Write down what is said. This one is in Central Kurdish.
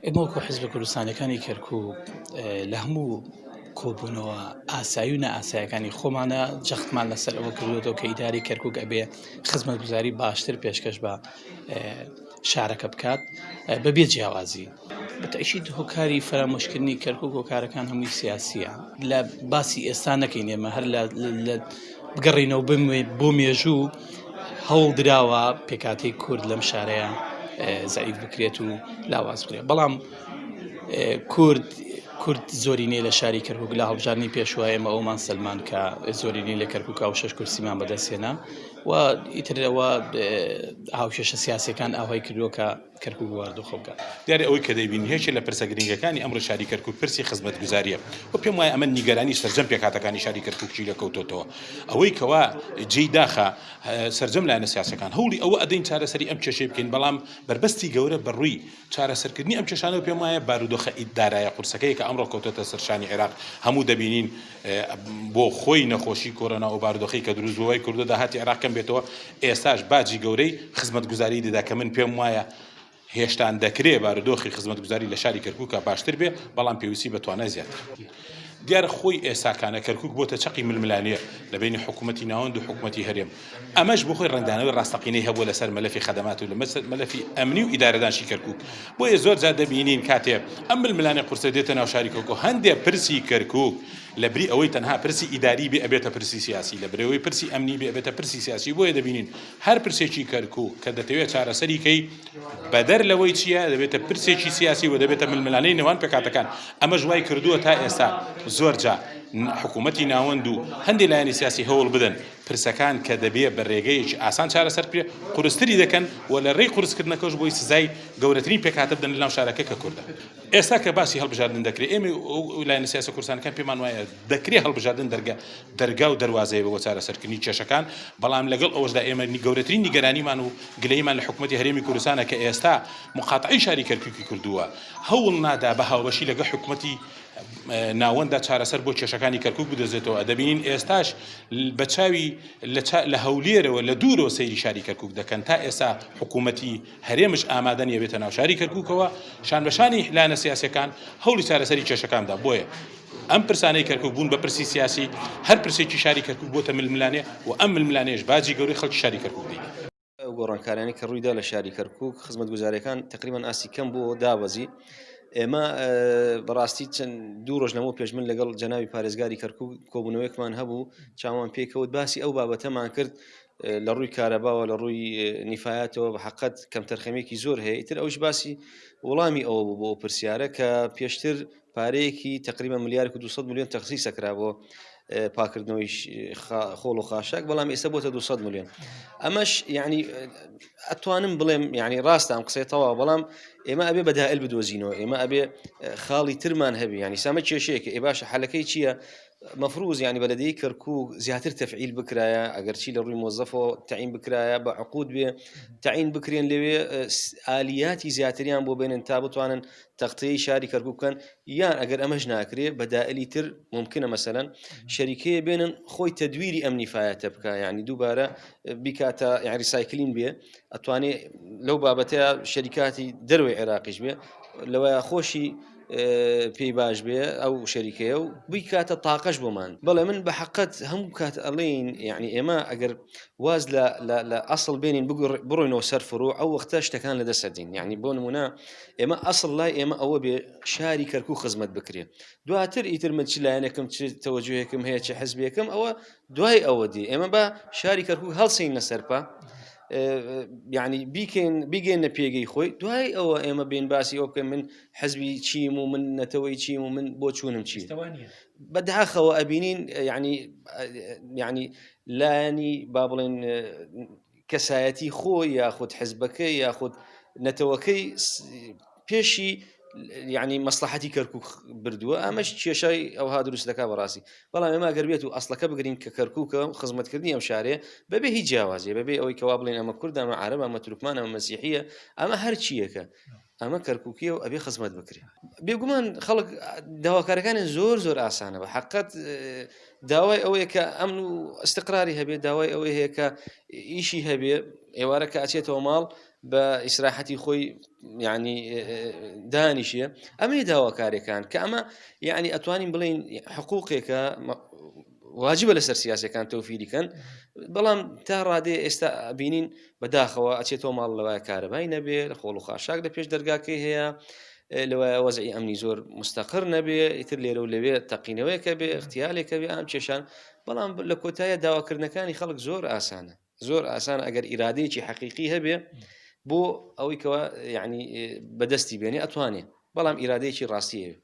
ئێمە وەکو حزبە کوردستانیەکانی کەرکوک لە هەموو کۆبوونەوە ئاسایی و نائاسایەکانی خۆمانە جەختمان لەسەر ئەوە کردوێتەوە کە ئیداری کەرکک ئەبێ خزمەتگوزاری باشتر پێشکەش بە شارەکە بکات بەبێ جیاوازی بەتەئکید هۆکاری فەرامۆشکردنی کەرکک هۆکارەکان هەمووی سیاسیە لە باسی ئێستا نەکەین ئێمە هەر لە بگەڕینەوە بۆ مێژوو هەوڵ دراوە پێکاتی کورد لەم شارەیە زەعیف بکرێت و لاواز بکرێت بەڵام کورد کورد زۆرینەی لە شاری کەرکک لە هەڵبژاردننی پێشوە ئێمە ئەومان سلمان کە زۆرینەی لە کەرکک و شش کورسیمان بەدەستهێنا و ئیترەوە هاوکێشە سیاسەکان ئاوای کردووە کە کەرکوک واردوخە بکات. دیارە ئەوەی کە دەیبینین یەکێ لە پرسە گرنگەکانی ئەمڕۆی شاری کەرکوک پرسی خزمەتگوزارییە و پێم وایە ئەمە نیگەرانی سەرجەم پێکهاتەکانی شاری کەرکوکیشی لێ کەوتۆتەوە. ئەوەی کەوا جێی داخە سەرجەم لایەنە سیاسیەکان هەوڵی ئەوە ئەدەین چارەسەری ئەم کێشەی بکەین بەڵام بەربەستی گەورە بە ڕووی چارەسەرکردنی ئەم کێشانەوە پێم وایە بارودۆخە دارایە قورسەکەیە کە ئەمڕۆ کەوتۆتە سەر شانی عێراق هەموو دەبینین بۆ خۆی نەخۆشی کۆرۆنا و بارودۆخی کە دروست بووە وای کردووە داهاتی عێراق کەم بێتەوە ئێستاش باجی گەورەی خزمەتگوزاری دەدا کە من پێم وایە هێشتان دەکرێ بارودۆخی خزمەتگوزاری لە شاری کەرکووکا باشتر بێ بەڵام پێویستی بە توانای زیاتر دیارە خۆی ئێساکانە کەرکووک بۆتە چەقی ململانێ لە بینی حکوومەتی ناوەند و حکوومەتی هەرێم ئەمەش بۆ خۆی ڕەنگدانەوەی ڕاستەقینەی هەبووە لەسەر مەلەفی خەدەمات و لە مەلەفی ئەمنی و ئیدارەدانشی کەرکووک بۆیە زۆر جار دەبینین کاتێ ئەم ململانێ قورسە دێتە ناو شاری کەرکوک هەندێ پرسی کەرکوک لە بری ئەوەی تەنها پرسی ئیداری بێ ئەبێتە پرسی سیاسی لە بری ئەوەی پرسی ئەمنی بێ ئەبێتە پرسی سیاسی بۆیە دەبینین هەر پرسێکی کەرکوک کە دەتەوێت چارەسەری کەی بەدەر لەوەی چییە دەبێتە پرسێکی سیاسی و دەبێتە ململانێی نێوان پێکهاتەکان ئەمەش وای کردووە تا ئێستا زۆر جا حکوومەتی ناوەند و هەندێک لایەنی سیاسی هەوڵ بدەن پرسەکان کە دەبێ بە رێگەیەکی ئاسان چارەسەر بکرێ قورستری دەکەن و لە رێی قورسکردنەکەش بۆی سزای گەورەترین پێکهاتە بدەن لەناو شارەکە کە کوردە. ئێستا کە باسی هەڵبژاردن دەکرێ ئێمە و لایەنە سیاسە کوردستانەکان پێمان وایە دەکرێ هەڵبژاردن دەرگا دەرگا و دەروازەیە بۆ چارەسەرکردنی کێشەکان، بەڵام لەگەڵ ئەوەشدا ئێمە گەورەترین نیگەرانیمان و گلەییمان لە حکومەتی هەرێمی کوردستانە کە ئێستا موقاتەعەی شاری کەرکوکی کردووە هەوڵ نادا بە هاوبەشی لەگەڵ حکومەتی ناوەنددا چارەسەر بۆ کێشەکانی کەرکوک بدۆزێتەوە، دەبینین ئێستاش بە چاوی لە هەولێرەوە لە دوورەوە سەیری شاری کەرکوک دەکەن، تا ئێستا حکوومەتی هەرێمش ئامادە نییە بێتە ناو شاری کەرکوکەوە شان بە شانی لایەنە سیاسیەکان هەوڵی چارەسەری کێشەکان بدا، بۆیە ئەم پرسانەی کەرکوک بوون بە پرسی سیاسی، هەر پرسێکی شاری کەرکوک بۆتە ململانێ و ئەم ململانێیەش باجی گەورەی خەڵکی شاری کەرکوک دەیدات. ئەو گۆڕانکاریانەی کە ڕوویدا لە شاری کەرکوک خزمەتگوزاریەکان تقریبان ئاستی کەم بوو دابەزی ئێمە بەڕاستی چەند دوو ڕۆژ لەمەوە پێش من لەگەڵ جەناوی پارێزگاری کەرکوک کۆبوونەوەیەکمان هەبوو چاوان پێکەوت باسی ئەو بابەتەمان کرد لە ڕووی کارەباوە لە ڕووی نیفااتەوە بە حقت کەمتەرخەمێکی زۆر هەیە ئیتر ئەوش باسی وەڵامی ئەوە بوو بۆ پرسیارە کە پێشتر پارەیەکی تقریبا ملیارێک و 200 میلیۆن تەخسیسە کرا بۆ پاکردنەوەی خۆڵ و خاشاک بەڵام ئێستا بۆتە 200 میلیۆن ئەمەش یعنی ئەتوانم بڵێم یعنی ڕاستە ئەم قسەی تەواو بەڵام ئێمە ئەبێ بەدائل بدۆزینەوە ئێمە ئەبێ خاڵی ترمان هەبی ینی سامە کێشەیەکە ئێ باشە حەلەکەی چییە؟ مەفروز ینی بەلەدەی کەرکک زیاتر تەفعیل بکرایە ئەگەرچی لە ڕووی مۆزەفەوە تەعین بکرایە بە عقود بێ تەعین بکرێن لەوێ ئالیاتی زیاتریان بۆ بێنن تا بتوانن تەغتیەی شاری کەرکوک بکەن یان ئەگەر ئەمەش ناکرێ بەدائلی تر ممکنە مەسەلەن شەریکەیە بێنن خۆی تەدویری ئەم نیفایەتە بکە یعنی دووبارە بیکاتە یعنی recycling بێ ئەتوانێ لەو بابەتەیە شەریکاتی دەروی عێراقیش بێ لەوەیە خۆشی پێی باش بێ ئەو شەریکەیە و بیکاتە تاقەش بۆمان بەڵێ من بە حقت هەموو کات ئەڵین یعنی ئێمە ئەگەر واز لە لە ئەسڵ بێنین بڕۆینەوە سەر فروع ئەو وەختە شتەکان لە دەست دین یعنی بۆ نمونە ئێمە ئەسڵ لای ئێمە ئەوە بێ شاری کەرکوک خزمەت بکرێ دواتر ئیتر من چ لایەنێکم چ تەوەجوهێکم هەیە چ حزبێکم ئەوە دوای ئەوە دی ئێمە بە شاری کەرکوک هەڵسین لەسەر پا یعنی بیکەین بیگەینە پێگەی خۆی دوای ئەوە ئێمە بین باسی ئەو بکەین من حزبی چیم و من نەتەوەی چیم و من بۆ چوونم چی بەداخەوە ئەبینین یعنی یعنی لایەنی با بڵێن کەسایەتی خۆی یاخود حزبەکەی یاخود نەتەوەکەی پێشی یعنی مەسلحەتی کەرکک بردووە ئەمەش کێشای ئەوها دروست دەکا بەڕاستی بەڵام ئێمە گەر بێت و ئەسلەکە بگرین کە کەرکووکە و خزمەتکردنی ئەم شارەیە بەبێ هیچ جیاوازیە بەبێ ئەوەی کەوا بڵێن ئەمە کورد ئەمە عەرەب ئەمە تورکمان ئەمە مەسیحیە ئەمە هەرچیەکە ئەمە کەرکووکیە و ئەبێ خزمەت بکرێ بێگومان خەڵک داواکارەکانی زۆر زۆر ئاسانە بە حقت داوای ئەوەیە کە ئەمن و ئەستقراری هەبێ داوای ئەوەی هەیە کە ئیشی هەبێ ئێوارە کە ئەچێتەوە ماڵ. بە ئیسراحەتی خۆی یعنی دانیشێ ئەمەی داواکارەکان کە ئەمە یعنی ئەتوانین بڵین حقوقێکە واجبە لەسەر سیاسەکان تەوفیریکەن بەڵام تا ڕادێ ئێستا بینین بەداخەوە ئەچێتەوە ماڵ لەوایە کارەبای نەبێ لە خۆڵ و خاشاک لە پێش دەرگاکەی هەیە لەوایە وەزعی ئەمنی زۆر مستەقر نەبێ ئیتر لێرە و لەوێ تەقینەوەیەکە بێ اختیالێکە بێ ئەم کێشان بەڵام لە کۆتایە داواکردنەکانی خەڵک زۆر ئاسانە زۆر ئاسانە ئەگەر ئیرادەیەکی حەقیقی هەبێ بۆ ئەوەی کەوا یعنی بەدەستی بێنێ ئەتوانێ بەڵام ئیرادەیەکی ڕاستی هەبێ.